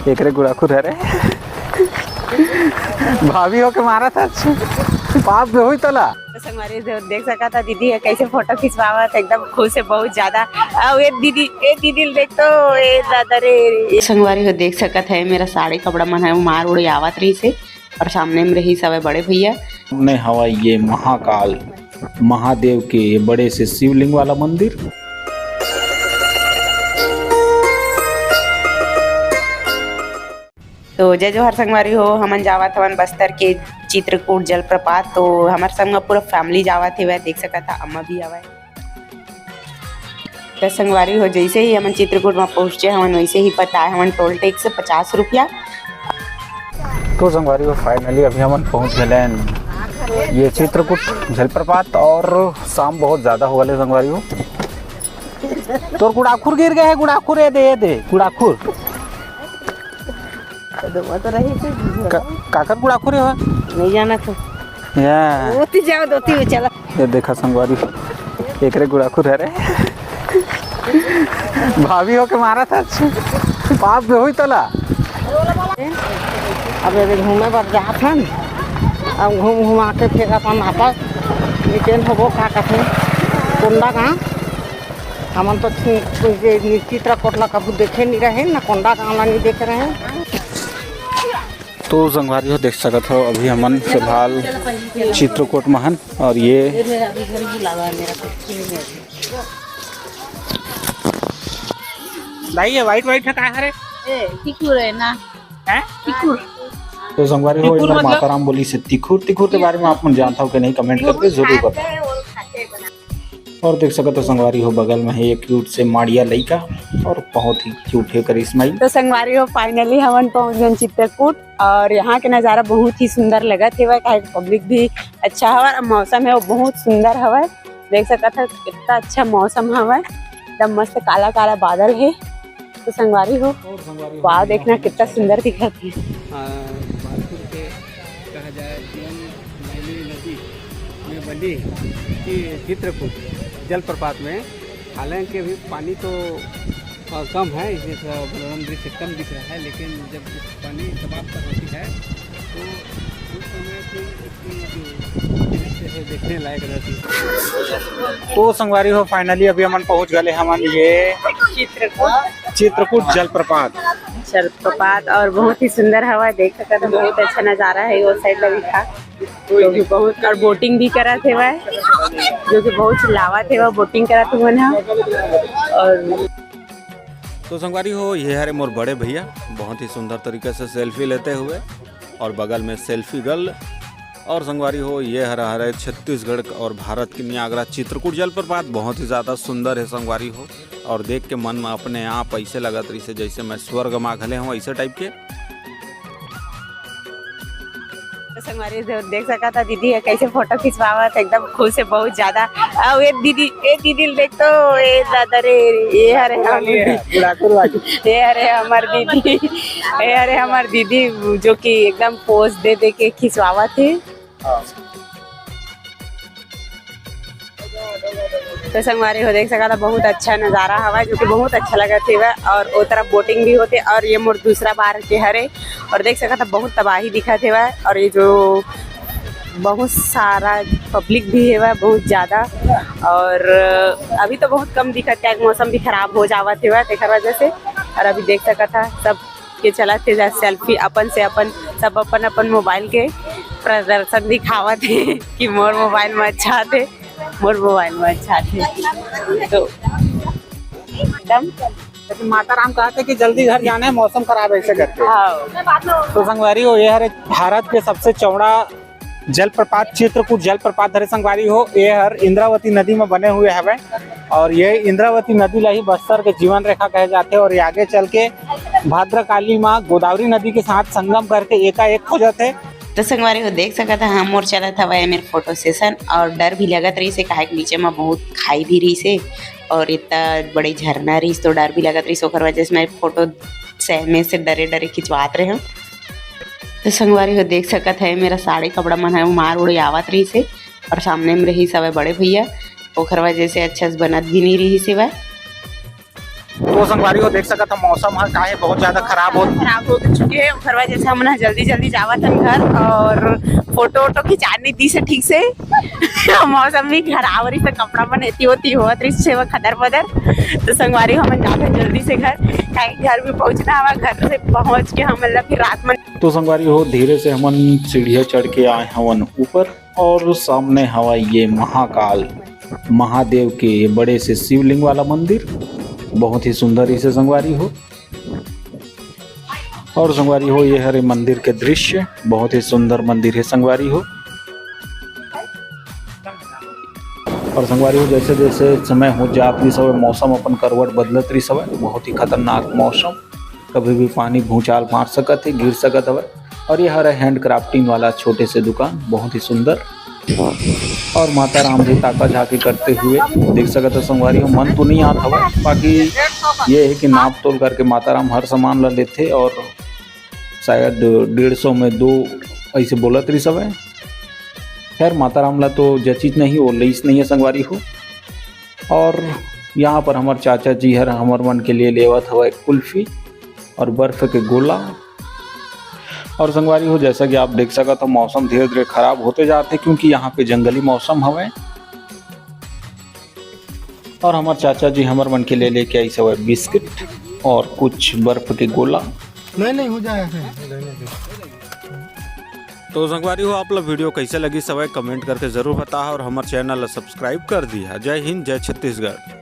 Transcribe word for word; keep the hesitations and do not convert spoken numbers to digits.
एकरे गुड़ाखुर हरे। भाभी होके मारा था, अच्छा। पाप भी होई तोला। तो संगवारी हो देख सकत हा दीदी ह कैसे फोटो खिंचवावत, एकदम खुश है बहुत ज्यादा। अउ ए दीदी, ए दीदी ल देख तो, ए दादा रे। संगवारी हो देख सकत है, मेरा साड़ी कपड़ा मन है वो मार उड़े आवत रहिस हे, और सामने में रहिस हवय बड़े भैया। सामने हवय ये महाकाल महादेव के बड़े से शिवलिंग वाला मंदिर। तो जय जोहार संगवारी हो, हमन जावत हवन बस्तर के चित्रकूट जलप्रपात। तो हमर संग पूरा फैमिली जावत हेवय, देख सकत हा अम्मा भी आवय। तो संगवारी हो, जैसे ही हमन चित्रकूट में पहुँचे हवन, वैसे ही बताए हवन टोल टैक्स पचास रुपया। तो संगवारी हो, फाइनली अभी हमन पहुँच गए हैं ये चित्रकूट जलप्रपात, और शाम बहुत ज्यादा हो गए संगवारी हो। तोर गुड़ाखुर गिर गए है, गुड़ाखुर, ये दे, ये दे, गुड़ाखुर। तो वो तो रही थी। का-, काकर गुड़ाखुर है? नहीं जाना तो। या। ओती जाओ, दोती में चला। ये देखा संगवारी, एकरे गुड़ाखुर हरे। भाभी होके मारा था, अच्छा। पाप भी होई तोला। अब ये घूमे बर जात हन, अब घूम घुमा के फिर अपन वापस return होबो, का कथे, कोंडागांव। हमन तो छि-, ये चित्रकूट ला कभू देखे नहीं रहे, ना कोंडागांव ला नहीं देखे रहे। तो संगवारी हो देख सकत हो, अभी हमन फिलहाल चित्रकूट में हन और ये ये मेरा अभी घर बुलावा है, मेरा कुछ नहीं है। भाई, ये white white है, काय हरे? ए, तिखुर है ना? हैं? तिखुर। तो संगवारी हो, तिखुर एक बार मतलब? माता राम बोली से तिखुर, तिखुर के बारे में आप मन जानता हो कि नहीं, comment करके जरूर बताओ। और देख सकत हो संगवारी हो, बगल में है एक क्यूट से माड़िया लइका और बहुत ही क्यूट है करिश्माई। तो संगवारी हो, फाइनली हमन पहुंच गए चित्रकूट और यहाँ के नज़ारा बहुत ही सुंदर लगत हेवय, काहे कि पब्लिक भी अच्छा हवय और मौसम है वो बहुत सुंदर हवय। देख सकत हो कितना अच्छा मौसम हवय, एकदम मस्त काला काला बादल है। तो संगवारी हो, और संगवारी हो, वाह, देखना कितना सुंदर दिखत है। आ, बालपुर के कहा जाए, जीवन नैली नदी में बनी कि चित्रकूट जलप्रपात में, हालांकि अभी पानी तो, आ, कम है, इसलिए थोड़ा मनोरम दृश्य कम दिख रहा है, लेकिन जब पानी समाप्त होती है तो उस समय फिर इसकी जो दृश्य है देखने लायक रहती है। तो संगवारी हो, finally अभी हमन पहुंच गए हमन ये चित्रकूट। चित्रकूट जलप्रपात। जलप्रपात और बहुत ही सुंदर हवा, देख सकत हो, बहुत अच्छा नजारा है। वो साइड ला भी था, जो कि बहुत, और बोटिंग भी करत हेवय, जो कि बहुत चिल्लावत हेवय, बोटिंग करत हेवय ना। और तो संगवारी हो, ये हरे मोर बड़े भैया, बहुत ही सुंदर तरीके से सेल्फी लेते हुए, और बगल में सेल्फी गर्ल। और संगवारी हो, ये हरा हरे छत्तीसगढ़ और भारत के नियाग्रा चित्रकूट जलप्रपात, बहुत ही ज़्यादा सुंदर है संगवारी हो। और देख के मन में अपने आप ऐसे लगत रहिसे जैसे मैं स्वर्ग में घले हूँ, ऐसे टाइप के। तो संगवारी हो देख सकत हा दीदी ह कैसे फोटो खिंचवावत, एकदम खुश है बहुत ज्यादा। अउ ए दीदी, ए दीदी ल देख तो, ए दादा रे, ये हरे हम, गुड़ाखुर वाली। ये हरे हमर दीदी, ये हरे हमर दीदी जो कि एकदम पोज दे दे के खिंचवावत है। हाँ। तो संगवारी हो देख सकत हा, बहुत अच्छा नजारा हवा, जो कि बहुत अच्छा लगत हेवय। और ओ तरफ बोटिंग भी होथे, और ये मोर दूसरा बार के हरे, और देख सकत हा बहुत तबाही दिखत हेवय, और ये जो बहुत सारा पब्लिक भी हेवय, बहुत ज्यादा। और अभी तो बहुत कम दिखत हे, मौसम भी खराब हो जावत हेवय, तेकर वजह से। और अभी देख सकत हा सब के चलत हे जा सेल्फी, अपन से अपन, सब अपन अपन मोबाइल के प्रदर्शन दिखावत हे कि मोर मोबाइल में अच्छा आथे, मोर मोबाइल में अच्छा आथे। तो एकदम लेकिन माता राम कहते कि जल्दी घर जाना है, मौसम खराब है, ऐसे करके। हाँ। तो संगवारी हो, ये हरे भारत के सबसे चौड़ा जलप्रपात, चित्रकूट जलप्रपात हरे संगवारी हो, ये हर इंद्रावती नदी में बने हुए हवे। और ये इंद्रावती नदी ला ही बस्तर के जीवन रेखा कहे जाथे और ये आगे चल के भद्रकाली में गोदावरी नदी के साथ संगम करके एकाएक हो जाथे। तो संगवारी हो देख सकत हा, हम मोर चलत हवय मेर फोटो सेशन और डर भी लगत रहिसे, काहे कि नीचे में बहुत खाई भी रहिसे और इतना बड़े झरना रहिस तो डर भी लगत रहिस, ओकर वजह से मैं फोटो सहमे से डरे डरे खिंचवात रहे हूँ। तो संगवारी हो देख सकत है, मेरा साड़ी कपड़ा मन है वो मार उड़े आवत रहिसे और सामने में रहिस हवय बड़े भैया, ओकर वजह से अच्छा से बनत भी नहीं रहिसे वह। तो संगवारी हो, देख सकत हो मौसम ह का हे, बहुत ज्यादा खराब हो खराब हो चुके हे। ओकर वजह से हमन ह जल्दी जल्दी जावत हन घर, और फोटो वोटो खिंचा नहीं दिस हे ठीक से। मौसम भी खराब रहिस, त कपड़ा मन एती ओती होवत रहिस हे, वो खदर बदर। तो संगवारी हो, हमन जात हन जल्दी से घर, काहे कि घर भी पहुंचना हवा। घर से पहुंच के हमन ला फिर रात में तो संगवारी हो, धीरे से हमन सीढ़िया चढ़ के आए हवन ऊपर, और सामने हवा ये महाकाल महादेव के बड़े से शिवलिंग वाला मंदिर, बहुत ही सुंदर इसे संगवारी हो। और संगवारी हो, ये हरे मंदिर के दृश्य, बहुत ही सुंदर मंदिर हे संगवारी हो। और संगवारी हो, जैसे जैसे समय हो जात रहिस हवय, मौसम अपन करवट बदलत रहिस हवय, बहुत ही खतरनाक मौसम। कभी भी पानी भूचाल मार सकत हे, गिर सकत हवय। और ये हरे हैंड क्राफ्टिंग वाला छोटे से दुकान, बहुत ही सुंदर। और माता राम जी ताका झाकी करते हुए देख सकत हो संगवारी हो, मन तो नहीं आत हवय, बाकी ये है कि नाप तोल करके माता राम हर सामान ला लेथे, और शायद डेढ़ सौ में दो ऐसे बोलत रहिस हवय। खैर, माता राम ला तो जचिस नहीं, वो लेइस नहीं है संगवारी हो। और यहाँ पर हमर चाचा जी हर हमर मन के लिए लेवत हवय कुल्फी और बर्फ के गोला। और संगवारी हो, जैसा कि आप देख सकत हो, मौसम धीरे धीरे खराब होते जाते, क्योंकि यहाँ पे जंगली मौसम हवय। और हमर चाचा जी हमर मन के लिए लेके आइस हवय बिस्किट और कुछ बर्फ के गोला। नहीं, नहीं, हो जाएगा। तो संगवारी हो, आप ला वीडियो कैसे लगिस हवय, कमेंट करके जरूर बताहा और हमर चैनल ला सब्सक्राइब कर दिहा। जय हिंद, जय छत्तीसगढ़।